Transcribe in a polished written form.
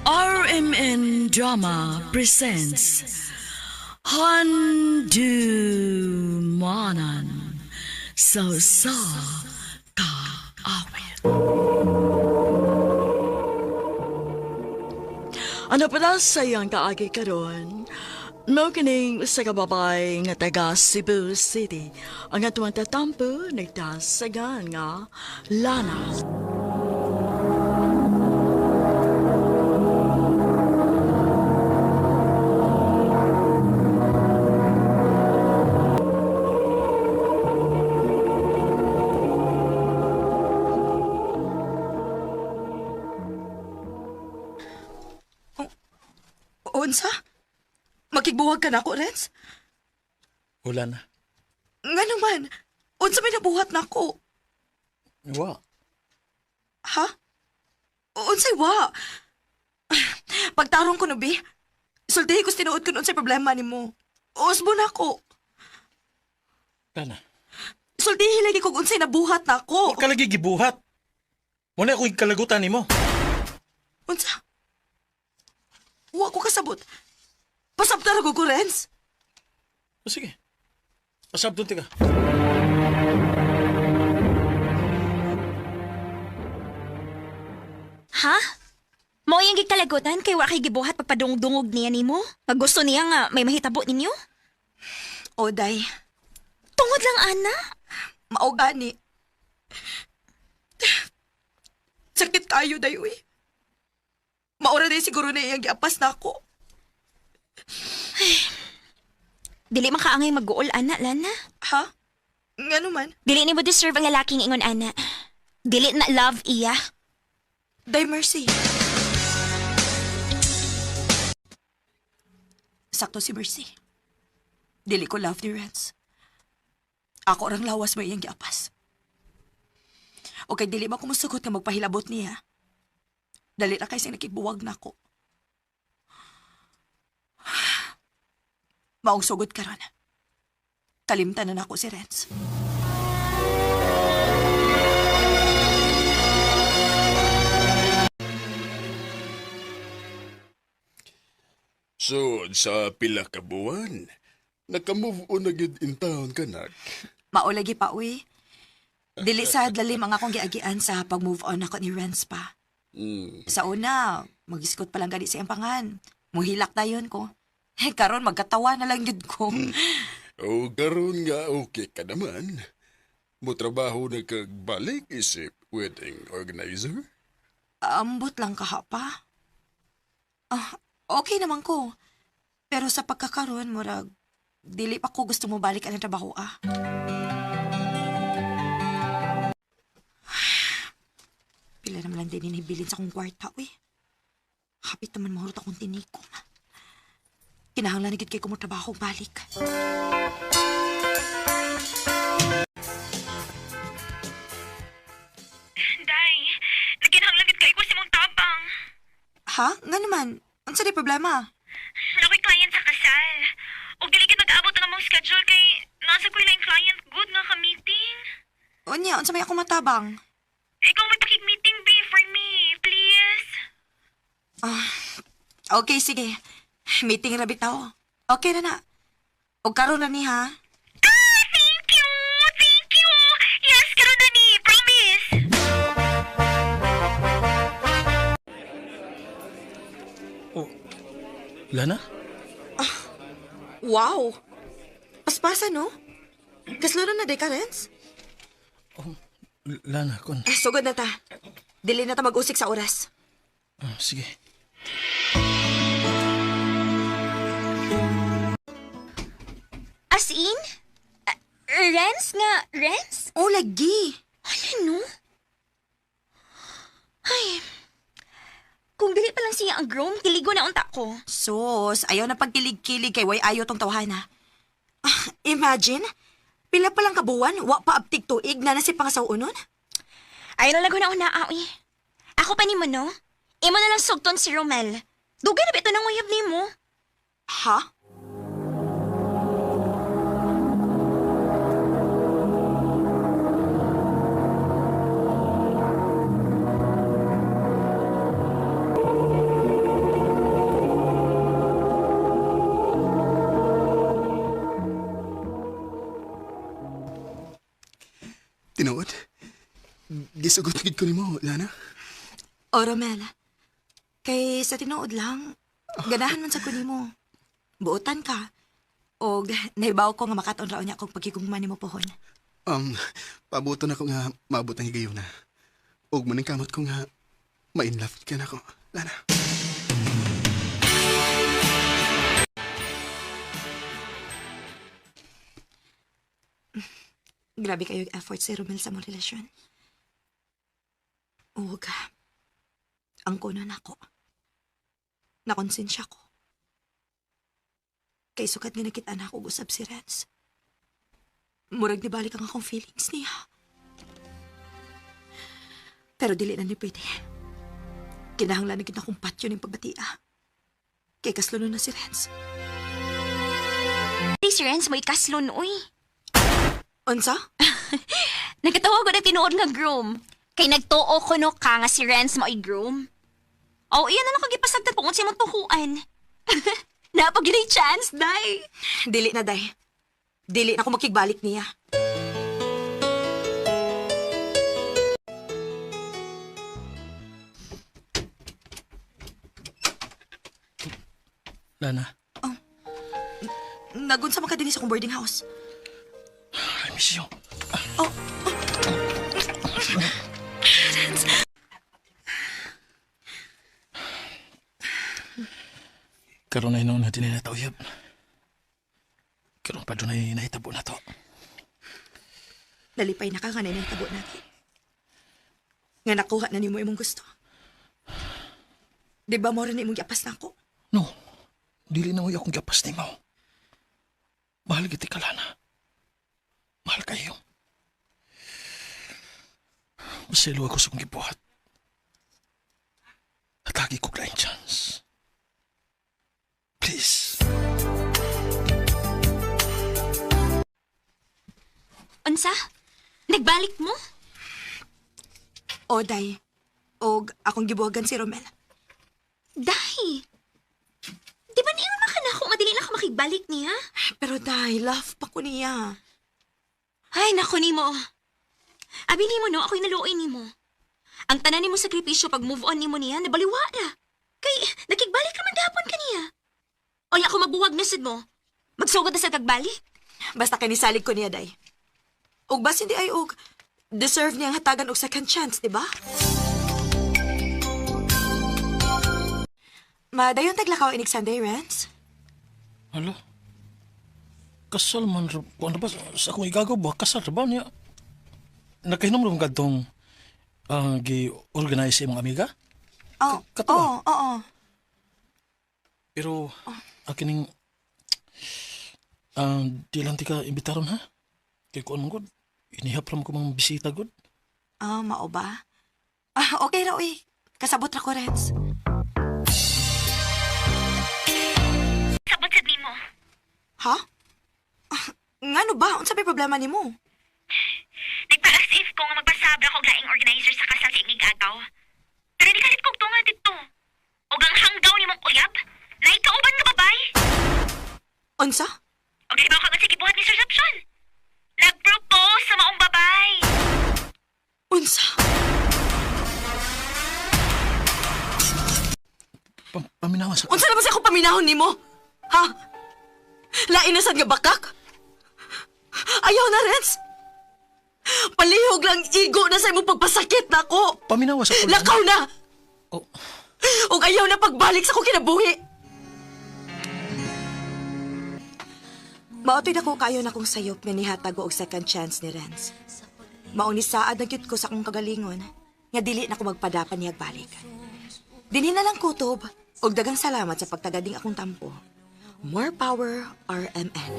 RMN Drama presents Handumanan sa sa kaawit. Ano pala sa iyang kaagi karon? Mao kining sa kababay nga taga Cebu City. Ang atuang tatampo nagtasagan nga Lana. Unsa? Makigbuwag ka na ako, Renz? Wala na. Nga naman, unsa may nabuhat na ako? Wa. Ha? Unsay wa? Pagtarong ko no, bi. Sultihi ko sa tinuod kun unsay problema nimo. Usbo na ako. Lana. Sultihi lagi kog unsay nabuhat na ako. Wa ka lagi gibuhat. Muna ako kalagutan nimo. Unsa? Wa ko kasabot. Pasabtar ko ko, Renz. O sige. Pasabton tika. Ha? Mao yung gikalagutan kay wa kay gibuhat pagpadungdungog niya nimo? Nga gusto niya nga may mahitabo ninyo? Oday, Tungod lang ana. mao gani. Sakit kayo, day, uy. Maura din siguro na iyang giapas na ako. Dili man kaangay mag-uol ana Lana. Ha? Nga naman. Dili nimo deserve ang lalaking ingon ana. Dili na love iya. Day Mercy. Sakto si Mercy. Dili ko love ni Renz. Ako orang lawas may iyang giapas. O kay dili ba ko musugot nga magpahilabot niya. Dali ra kay siyang nakigbuwag na ako. Maong sugod karon. Kalimtan na nako si Renz. So, sa pila ka buwan, naka-move on na gid in town kanak. Maulagi pa, uy. Dili sa lalim ang akong giagian sa pag-move on ako ni Renz pa. Sa una, mag-iskot pa lang gani sa iyang. Muhilak dayon ko. Eh, karon magkatawa na lang yun ko. O karon nga okay ka naman. Mo trabaho na kag balik isip wedding organizer. Ambot lang kahapa. Ah, okay naman ko. Pero sa pagkakaroon, murag, dili pa ko gusto mo balik ang trabaho ah. Pila naman lang din inibilin sa akong kwarta, uy. Hapit naman mahurot akong tinikom. Kinahanglan na gid kay ko mo trabaho balik. Day, nagkinahanglan gid kay ko si mong tabang. Ha? Nga naman, unsa di problema? Nakoy client sa kasal. Og dili gid mag-abot ang among schedule kay nasa ko'y laing client good nga ka meeting. Unya, unsa may ako matabang? Ikaw may pakig-meeting be for me, please. Okay, sige. Meeting ra bitaw. Okay na na. Og karon na ni ha. Ah, thank you! Thank you! Yes, karon na ni, promise! Oh. Lana? Wow! Paspasa, no? Kasluran na day ka, Renz? Lana, kon. Eh, sugod na ta. Dili na ta mag-usik sa oras. Ah, sige. As in? Renz nga, Renz? Oh, lagi. Hala, no? Ay, kung dili pa lang siya ang groom, kiligo na unta ko. Sus, ayaw na pagkilig-kilig kay way ayo tong tawhana. Ah, imagine, pila pa lang kabuwan, wa pa abtig tuig na na si pangasawunon. Ayaw na lang una uy. Ako pa nimo, no? Imo na lang sugton si Romel. Dugay na ba ito nang uyab nimo? Ha? Nisugot gid ko nimo, Lana. O, Romel. Kay sa tinuod lang, ganahan man sa kunimo. Buotan ka. Og nahibaw ko nga makaton raon niya akong pagkigugma nimo pohon. Um, pabuto na ko nga maabot ang higayon na. Ug maning kamot ko nga ma-in love ka na ko, Lana. Grabe kayo yung effort si Romel sa mong relasyon. Og ang kuno nako. Nakonsensya ko. Kay sukat nga nakita na ako usab si Renz. Murag nibalik ang akong feelings niya. Pero dili na ni pwede. Kinahanglan na gid akong patyo ning pagbatia. Kay kasluno na si Renz. Di si Renz mo ikaslon, uy. Unsa? Nagkatawa ko na tinuod nga groom. Kay nagtuo ko no ka nga si Renz mo groom. Oh, iyan na lang kung gipasagdan po kung sa imong tuhuan. Napag chance, day. Dili na, day. Dili na ako makigbalik niya. Lana, Nagunsa man ka din sa akong boarding house. I miss you. Oh. Karon ay noon natin na tauyab. Karon pa doon ay nahitabo na to. Nalipay na ka nga na tabo natin. Nga nakuha na nimo imong gusto. Di ba mo rin imong giapas na ako? No, dili na mo akong gapas ni mo. Mahal giti ka, Lana. Mahal kayo. Masilo ako sa kong gibuhat. Hatagi ko laing chance. Please. Unsa? Nagbalik mo? O, day. Og akong gibuhagan si Romel. Day! Di ba niingon man ka na ako nga dili na ka makigbalik niya? Pero day, love pa ko niya. Ay, naku nimo. Abi nimo no, ako'y naluoy nimo. Ang tanan nimo sakripisyo pag move on nimo niya, nabaliwa na. Kay nakigbalik ra man gihapon kaniya. Oy, ako magbuwag na sad mo. Magsugod na sa kagbalik. Basta kinisalig ko niya, day. Og bas hindi ay og deserve niyang hatagan og second chance, di ba? Madayon taglakaw inig Sunday, Renz. Hala? Kasal man, kung ano ba, sa akong igagaw ba, kasal ra ba niya? Nakahinom rin kadtong gi-organize sa imong amiga? Oh, Katuwa. oo, oo. Pero, akining, di lang ti ka imbitaron ha? Kay kuan man gud, inihap ra man ko mga bisita gud. Ah, mao ba? Ah, okay ra, uy. Kasabot ra ko, Renz. Sabot sad nimo. Ha? Ah, ngano ba? Unsa may problema nimo? Nagpa-as if ko nga magpasabra kog laing organizer sa kasal sa imong igagaw. Pero di kalit kog tunga didto. Og ang hanggaw nimong uyab, naikauban nga babay. Unsa? Og di ba ka sa gibuhat ni Sir Sapson? Nag-propose sa maong babay. Unsa? Paminawa sa... Unsa na ba sa akong paminahon nimo? Ha? Lain na sad nga bakak? Ayaw na, Renz! Palihog lang igo na sa imong pagpasakit nako. Paminawa sa... Lakaw na! Oh, Ug ayaw na pagbalik sa akong kinabuhi. Maotoy na ko kayo na kong sayop nga nihatag og second chance ni Renz. Maong nisaad na gyud ko sa akong kagalingon nga dili na ko magpadapan niya balik. Dinhi na lang kutob og dagang salamat sa pagtagading akong tampo. More power RMN.